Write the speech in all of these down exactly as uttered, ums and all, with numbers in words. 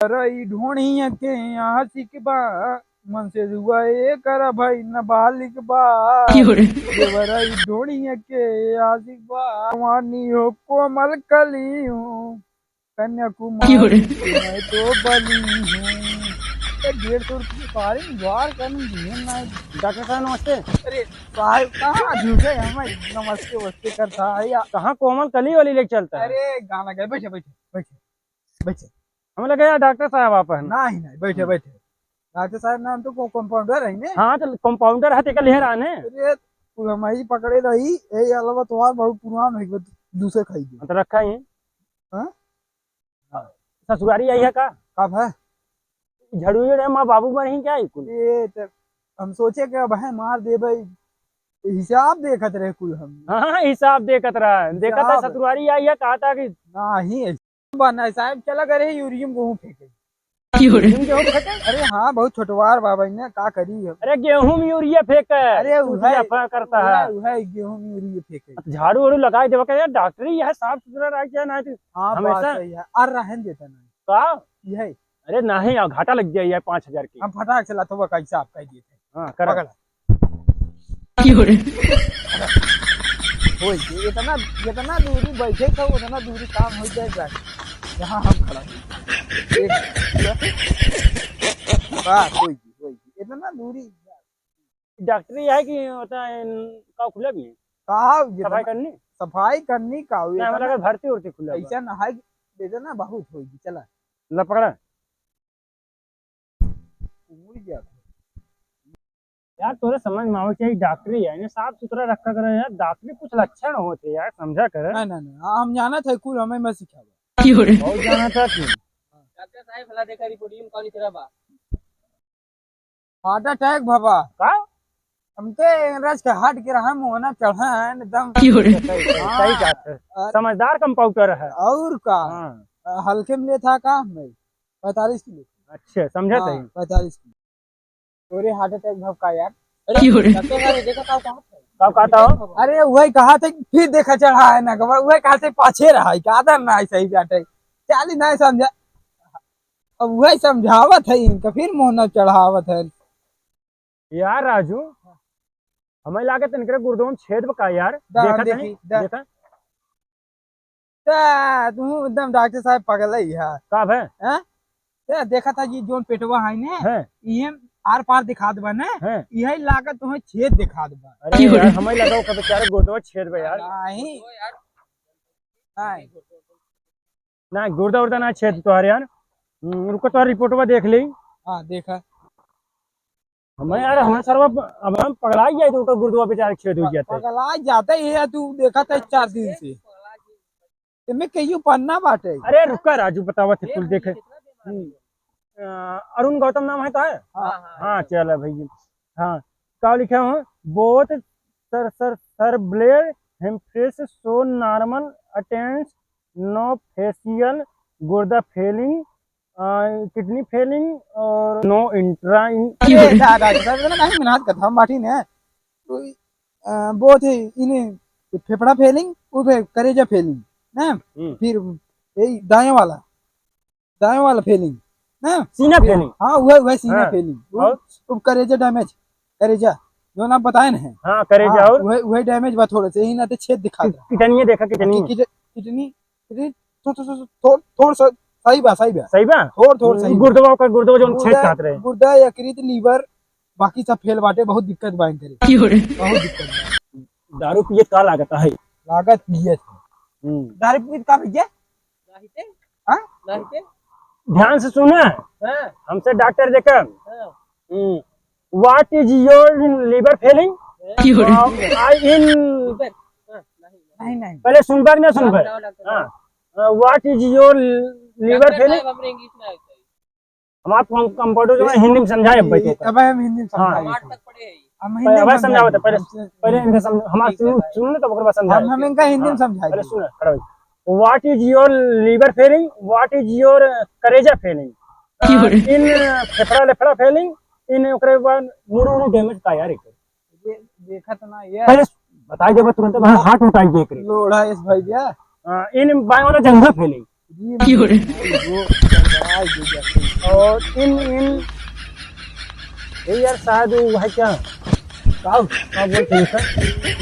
अरे ई ढोढ़िया के आशिक बा, मन से दुआ ए कर भाई नाबालिग बा। क्यों रे? देवरा ई ढोढ़िया के आशिक बा, जवानी हो कोमल कली हूँ, कन्याकुमारी क्यों रे? से मैं तो बली हूँ। ए, डेढ़ सौ रुपये सारी बार कर दिए ना। डॉक्टर साहब नमस्ते। अरे साहब कहाँ झूठे हमें नमस्ते वस्ते करता है यार। कहाँ कोमल कली वाली लेके चलता है? अरे गाना गाए, बैठे, बैठे, बैठे, बैठे। हमें लगे यार डॉक्टर साहब आप हैं। नहीं, नहीं, बैठे, हम्म। बैठे। डॉक्टर साहब नाम तो को-, कंपाउंडर है ने? हाँ, तो कंपाउंडर है, तेका लेहर आने। अरे, तू हमारी पकड़े रही, ए अलावा तुम्हार बहुत पुरान है, बस दूसरे खाई दे। हाँ, तो रखा ही। हाँ? हाँ। ससुरारी आई है का? कब है? झड़ुए रे, माँ बाबू मर ही क्या है कुल? ये तो हम सोचे कि अब है मार दे भाई, हिसाब देखत रहे कुल हम। हाँ, हाँ, हिसाब देखत रहा। देखत है हिसाब। ससुरारी आई है, कहा था कि नहीं है। बना है साहब, चला करे यूरिया में गेहूं फेंके। क्यों रे? तुम गेहूं फेंके? अरे हाँ, बहुत छोटवार बाबा ने का करी हम। अरे गेहूं में यूरिया फेंके। अरे तू उहे, अफवाह करता उहे, है। उहे गेहूं में यूरिया फेंके। झाड़ू वाड़ू लगाए देवा के यार, डॉक्टरी है, साफ सुथरा रह जाए ना तू। हाँ, बात हमेशा सही है। और रहन देता ना। का? यही। अरे नहीं, अब घाटा लग जाए यार पाँच हजार के। हम फटाक से लाथो का हिसाब कर देते हैं। हाँ, करा। पकड़ा। क्यों रे? होई, इतना, जितना दूरी बैठे था, उतना दूरी काम हो जाए, जाए। यहाँ हम खड़ा हैं। एक, बस, होई, होई। इतना दूरी। डॉक्टरी है कि होता है, का खुला भी है? का, जितना सफाई करनी? सफाई करनी का हुई, नहीं, इतना मतलब भर्ती उर्ती खुला बा। ऐसा ना है, इतना बहुत होई, चला। ला पकड़ा। उड़ गया। यार, तोरे समझ में आवे चाहिए, डॉक्टरी है, इन्हें साफ सुथरा रखा करे यार, डॉक्टरी कुछ लक्षण होते यार, समझा कर। नहीं, नहीं, नहीं, हाँ, हम जाना था, कुल हमें मत सिखावा। क्यों रे? बहुत जाना था तू। डॉक्टर साहब, भला देखा रिपोर्ट में कौन इतरा बा? हार्ट अटैक भवा। का? हमके रस के हार्ट के रहा, मुहना चढ़ा है एकदम। क्यों रे? सही, सही, सही बात है। और समझदार कंपाउंडर है। और का? हाँ। हल्के में ले था का मैं? पैंतालीस किलो। अच्छा, समझा हाँ, सही। पैंतालीस किलो। तोरे हार्ट अटैक भव का यार? अरे, क्यों रे? डॉक्टर साहब, देखा का कहा था? का कहता हो? अरे, वही कहा था, फिर देखा चढ़ा है ना, वही कहा था, पाछे रहा है, का आदर ना है सही बात है। चाली ना समझा। अब वही समझावत है इनका, फिर मुंह न चढ़ावत है। यार राजू, हमें लागत इनकरे गुर्दों में छेद बा का यार? दा, देखा देखी, तनी, दा। देखा। ता, तू एकदम डॉक्टर साहब पगल है यार। का भे? हैं? ते देखा था जी, जोन पेटवा है ने, हैं। इहे आर पार दिखात बा ने, हैं। इहे लागत तुम्हें छेद दिखात बा। अरे यार, हमें लगा वो बेचारे गुर्दवा छेद बा यार। नहीं। नहीं। ना, गुर्दा उर्दा ना छेद तोहार यार। हम्म, रुको, तोहार रिपोर्टवा देख ली। हाँ, देखा। हमें यार, हमें सरवा प-, अब हम पगला ही जाए तो ओकर गुर्दवा बेचारे छेद हो जाते। पगला जाते ही है, तू देखा था चार दिन से। एमे कहियो पन्ना बाटे। अरे रुका राजू, बतावत है कुल देखे। हम्म। अ, अरुण गौतम नाम है का है? हाँ। हाँ, चल भाई। हाँ, का लिखे हो? Both sir, sir, sir blade him fresh, so normal attends, no facial, गुर्दा failing, आ, kidney failing और no intra in- अरे, दा, दा, दा, दा, नहीं, मेहनत करता हम बाटी ने। तो, आ, बहुत ही इन्हें फेफड़ा failing, वो भी करेजा failing, ना? हम्म। फिर यही दाएं वाला, दाएं वाला failing, ना? सीना फिर, failing। हाँ, वह, वह सीना हाँ। Failing। वो, और? वो करेजा damage, करेजा, जो ना बताए ना है। हाँ, करेजा हाँ, और? वह, वह damage बा थोड़े से, यही ना तो छेद दिखा कि-, दे। किडनी देखा, किडनी। कि-, कि-, किडनी, किडनी, थो-, थो-, थो-, थो-, थोड़ सा, सही बा, सही बा। सही बा? थोड़, थोड़ सही बा। गुर्दवा का, गुर्दवा जौन छेद गुर्दा, खात रहे। गुर्दा, यकृत, liver, बाकी सब fail बाटे, बहुत दिक्कत बा इनकरे। क्यों रे? बहुत दिक्कत बा। दारू पिए का लागत है? लागत पिए थे। हम्म। दारू पिए का भैया? हाँ? ध्यान से सुना। हाँ। हमसे डॉक्टर देखा। हाँ। हम्म। What is your liver failing? क्यों रे? Uh, I in लिवर। हाँ, नहीं। नहीं, नहीं। पहले सुनबा कि ना सुनबा? हाँ, हाँ। हाँ। Uh, what is your liver failing? डॉक्टर साहब, हमरे इंग्लिश में आए थे। हम आपको, हम कंपाउंडर जो है, हिंदी में समझाए अब ये, बैठो। अब हम हिंदी में हाँ। समझाए। हम हिंदी अब में समझाए। समझावत है, पहले, हमसे पहले इनका समझ-, हमारा ठीक है सुन, भाई। सुन लो, तब ओकर बाद समझाए। हम, हम इनका हिंदी में हाँ। समझाए। पहले सुन, खड़ा हो। What is your liver failing? What is your करेजा failing? क्यों रे? इन फेफड़ा लेफड़ा failing, इन ओकरे बाद मुड़ू उड़ू damage का यार एक। ये देखत ना ये। पहले बताई देबा तुरंत, हाँ, heart उठाई देख रहे। लोढ़ा इस भैया। हाँ, इन बाएं वाला जंघा failing। जी, क्यों रे? वो और इन, इन, ये यार शायद वो है क्या? का? का बोलते हैं सर?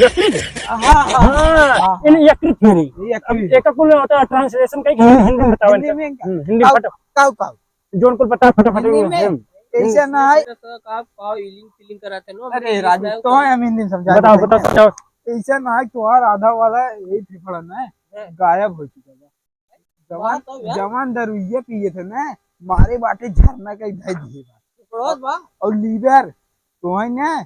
यकृत? हाँ, हाँ, हाँ, हाँ। इन यकृत है नहीं। ये यकृत। अब एक कुल होता है translation का, हिंदी में बताओ हिंदी इनका। में इनका। हम्म, हिंदी में काउ, फटाफट। काउ, काउ। जोन कुल पता फटाफट हिंदी में। हम्म, ऐसा हिंदी। ना है। तो का, का healing feeling कराते नो, अरे राजू, तो हम हिंदी में समझा बताओ, देते हैं। बताओ, समझाओ। ऐसा ना है, तुम्हारा आधा वाला यही फेफड़ा ना है, हाँ। गायब हो चुका है। जवान, बात तो यार। जवान दरुइया पिए थे ना, मारे बाटे झरना का धै दिए बा। बहुत बा। और liver तो है ना,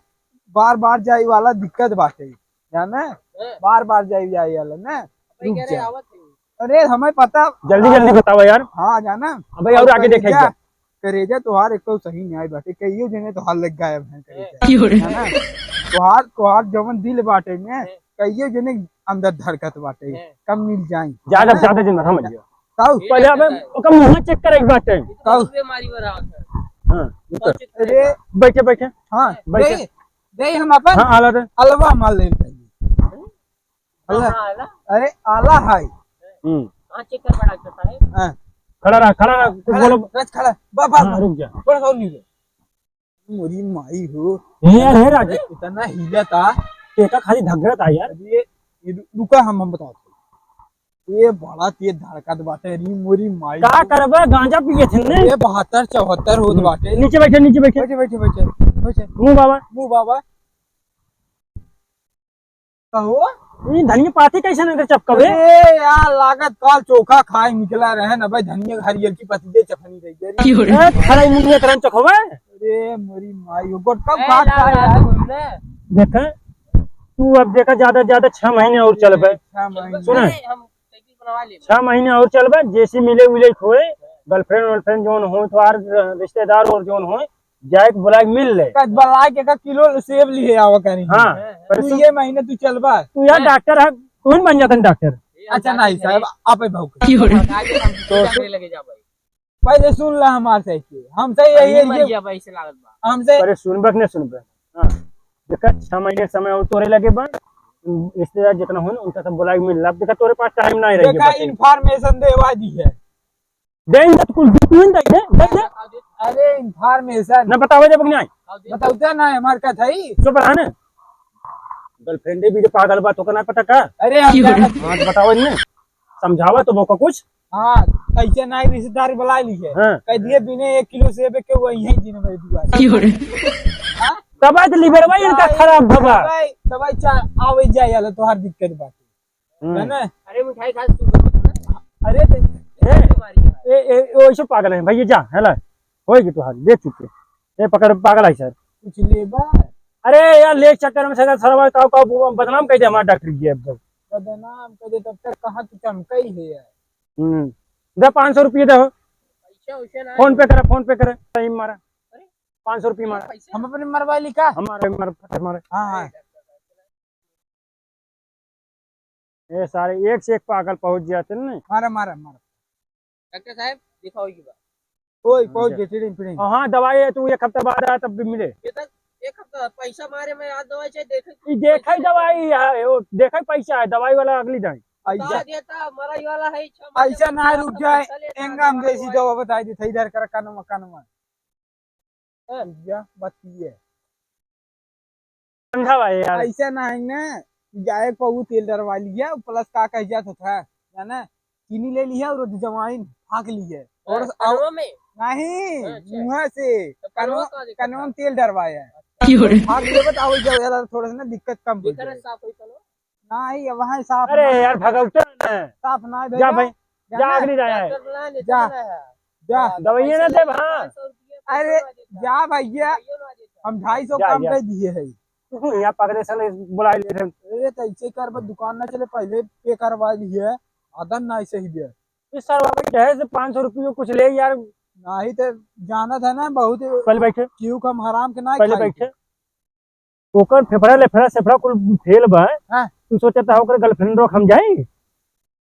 बार बार जाए वाला दिक्कत बाटे, जाने? हाँ। बार बार जाए, जाए वाला ना, भाई रुक कह रहे जा। आवत है। अरे हमें पता। जल्दी, जल्दी बताओ यार। हाँ, जाना? अबे और आगे करेजा, देखे क्या? करेजा तोहार एक तो सही न्याय बाटे, कहियो जने तोहार लग गायब है करेजा। क्यों रे? है ना? तोहार, तोहार जवन दिल बाटे में, हाँ। कहियो जने अंदर धड़कत बाटे, हैं। कम मिल जाई। ज्यादा, ज्यादा दिन मत समझियो। ताऊ। पहले अबे ओकर मुंह check करे एक बात है। ताऊ। बीमारी बना है। हाँ, उतर। अरे। बैठे, बैठे। हाँ, बैठे। दे, दे हम अपन हाँ, आला दे। अलवा मार ले पहले। हाँ, आला। हाँ, आला। अरे, आला है। हम्म। हाँ, check कर बड़ा करता है। हाँ। खड़ा रहा, खड़ा रहा, कुछ खड़ा, बोलो। रच खड़ा। बा, बा, हाँ, बा। रुक जा। थोड़ा सा और नीचे। मोरी माई हो। हे यार, हे राजू। इतना हिलता। एका खाली धगरत आ यार। अरे, ये रु-, रुका, हम, हम बताओ। ये बड़ा तेज धड़कत बाटे, री मोरी माई का हो। करबा, गांजा पिए थे ने? ये बहत्तर चौहत्तर होत हम्म। बाटे। नीचे बैठे, नीचे बैठे। बैठे, बैठे, बैठे, बैठे। मुंह बाबा। मुंह बाबा। कहो? ई धनिया पाती कैसे नहीं चपकबे? अरे यार, लागत काल चोखा खाए निकला रहे ना भाई, धनिया हरियर की पत्ती दे चखनी रही गई। क्यों रे? ए, खराई मुंह में तरन चखबे? अरे मोरी माई, वो गोटका ए, काट लाल खाए लाल यार। घूमने। देखे, तू अब देखा, ज्यादा, ज्यादा छह महीने और चलबे। छह महीने। सुने? अरे, हम साइकिल बनवा ले। छह महीने और चलबे, जैसे मिले उले खोए, girlfriend वर्लफ्रेंड जोन हो, तो आर रिश्तेदार और जोन हो, जाए के बुलाए के मिल ले। का बुलाए के का किलो सेब लिए आवा करी। हाँ, हाँ, पर तू तू ये महीने तू चलबा। तू यार हाँ। डॉक्टर है, तू ही बन जाता डॉक्टर। अच्छा नहीं साहब, आप ही भाव करो। क्यों रे? आगे हम तो जाने लगे जा भाई। पहले सुन ला हमार सही के, हमसे यही यही है मर ये गया भाई से लागत बा। हमसे अरे सुनबे कि नहीं सुनबे? हाँ, देखा छह महीने समय और तोरे लगे बा, रिश्तेदार जितना हो ना उनका सब बुलाए के मिल ला। अब देखा तोरे पास टाइम नहीं रह देखा गया। Information देवा दी है। दे दे, तू कुल दे, तू ही दे दे, दे दे। अरे information। ना बतावे जब कि नहीं। बतावते ना, हमार का था ही। चुप रहा ना। Girlfriend भी जो पागल बा, तो का ना पता का? अरे हम क्यों रे? जाना हाँ, तो बतावे नहीं। समझावा तो वो का कुछ। हाँ, कैसे ना रिश्तेदार बुला ली है। हाँ। कह दिए बिना एक किलो सेब के वो यहीं दिन में दुआ। क्यों रे? हाँ? दवाई तो liver भाई इनका दवाई, खराब भवा। दवाई, दवाई चा-, आवे जाए वाला तो हर दिक्कत बात। हम्म। है ना? अरे मिठाई खा तू। अरे ते-, ए, बीमारी है। ए, ए, ओ, ऐसे पागल है भाई, ये जा, है ना? होएगी तुहारी, ले चुके। ए, पकड़, पागल है सर। कुछ लेबा? अरे यार, ले चक्कर में सर, सरवा का, का बदनाम कर दे हमारा डॉक्टर जी अब। बदनाम कर दे, तब तक कहाँ तू चमकई है यार? हम्म। दे पाँच सौ रुपये दे हो। पैसा वैसे ना फोन पे करे, फोन पे करे। सही मारा। अरे, पाँच सौ रुपये मारा। पैसा? हम अपने मरवा ली का? हमारे मर, हमारे। हाँ, हाँ। ए सारे एक से एक पागल पहुंच जाते न। मारा, मारा, मारा। डॉक्टर साहब, दिखाओ ये बात। ओए, पहुंच जा। गए, चिड़िंग, पिड़िंग। हाँ, दवाई है, तू एक हफ्ता बाद आया, तब भी मिले। ये तक एक हफ्ता पैसा मारे में आज दवाई चाहिए, देखे ई देखा ही दवाई है, वो देखा ही पैसा है, दवाई वाला अगली दाई। बता ऐसा देता, मराई वाला है, छह महीने ऐसा में ना, रुक जाए, पैसा लेता, एंगा हम दवाई देसी वाला। दवा बताई देते, इधर कर, कानवा, कानवा। हाँ। रुक जा, बतिये। ठंडा बा यार। ऐसा ना है ना, जाए पर वो तेल डरवा लिया, plus का कह जात था, जाना? चीनी ले लिया और जमाइन फाँक लिया। और हाँ, आउ-, कनवा में? नहीं, हाँ, अच्छा। मुँह से, तो कनवा कनवा, का दिक्कत कनवा में बा? तेल डरवाया। क्यों रे? फाँक लेबे तो आवे जावे वाला थोड़ा सा ना दिक्कत कम हो भीतर जाए। साफ होई कनवा? नहीं, वहाँ साफ अरे ना। यार, भगवते ना। साफ ना जा भैया। भाई, जा जाना? अगली जाए। डॉक्टर ना लेते जा। ना है। जा। हाँ, दवाइये ना पैसा दे, हाँ। पाँच सौ रुपया अरे, पैसा ना देता। जा भैया, दवाइयो ना देता। हम ढाई सौ जा, कम जा। कर दिए है। तू यहाँ पकड़े साले बुला ले रहे। अरे, तो ऐसे कर, बस दुकान ना चले, पहले पे करवा लिए, आदन ना ऐसे ही दे। इस साल बाबा ढाई से पाँच सौ रुपये कुछ ले यार। नहीं तो जाना था ना, बहुत पहले बैठे। क्यों कम हराम के ना पहले खाई बैठे। ओकर फेफड़ा, लेफड़ा, सेफड़ा कुल फेल बा। हाँ। तू सोचत हा ओकर girlfriend रोक हम जाई?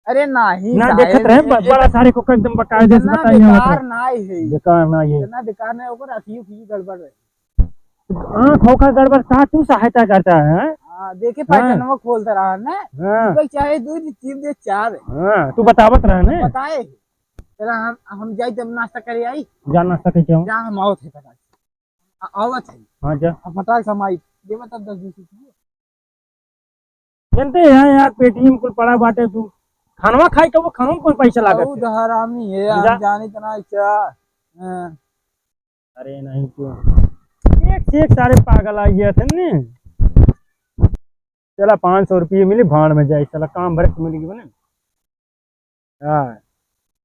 अरे नाही, ना जाए देखत रहे, नहीं। ब-, बड़ा सारे को एकदम बकायदे से इतना बताई हम बेकार ओकरा। नाही है। बेकार नाही है। इतना बेकार नाही, ओकर अखियो की गड़बड़ रहे। आँख ओकर गड़बड़, का तू सहायता करता है? हाँ, देखे हाँ। पैटर्नवा खोलता रहा ना। हाँ। भाई चाहे दो, तीन दे, चार। हाँ, तू बतावत रहा ना। बताए। चला, हम, हम जाई तब नाश्ता करे आई। जा नाश्ता करके आओ। जा, हम आवत है फटाक से। आ-, आवत है। हाँ, जा। अब फटाक से हम आई। देवा तब दस बीस रुपये। जनते हैं यार, पेटीएम कुल पड़ा बाटे तू। खानवा खाई कबो, खानवा में कौन पैसा लागत बहुत है? हरामी है, हम जा। जानी तो ना क्या। हाँ। अरे नहीं क्यों? एक से एक सारे पागल आ गया थे ने। चला पाँच सौ रुपये मिली, भाड़ में जाए, साला काम भरे तो मिल गई बने। हाँ,